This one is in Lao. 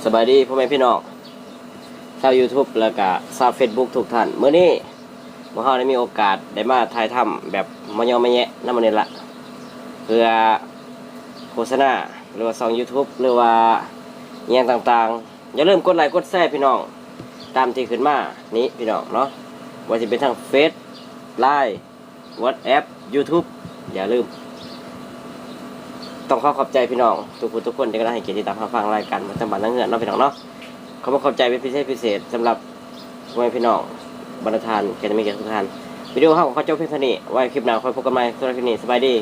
ສະບາຍດີພໍ່ແມ່ພີ່ນ້ອງຊາວ YouTube ແລ້ວກະຊາວ Facebook ທຸກທ່ານ. ມື້ນີ້ພວກເຮົາໄດ້ມີໂອກາດໄດ້ມາຖ່າຍທຳແບບມະຍໍມະແຍະນຳມື້ນີ້ລະ ເພື່ອໂຄສະນາ ຫຼືວ່າຊ່ອງ YouTube ຫຼືວ່າອີ່ຫຍັງຕ່າງໆ. ຢ່າລືມກົດໄລກົດແຊພີ່ນ້ອງ ຕາມທີ່ຂຶ້ນມານີ້ພີ່ນ້ອງເນາະ, ບໍ່ວ່າຊິເປັນທາງເຟສ Line WhatsApp YouTube ຢ່າລືມ. ຕ້ອງຂໍຂອບໃຈພີ່ນ້ອງທຸກຜູ້ທຸກຄົນທີ່ກຳລັງໃຫ້ກຽດຕິດຕາມຮັບຟັງລາຍການປະຈຳບ້ານຫຼັງເຮືອນເນາະພີ່ນ້ອງເນາະ. ຂໍຂອບໃຈເປັນພິເສດພິເສດສຳລັບພໍ່ແມ່ພີ່ນ້ອງບັນດາທ່ານແຂກທີ່ມີກຽດທຸກທ່ານ. ວິດີໂອເຮົາກໍຂໍຈົບພຽງເທົ່ານີ້, ໄວ້ຄລິບໜ້າຄ່ອຍພົບກັນໃໝ່. ສຳລັບຄລິບນີ້ ສະບາຍດີ.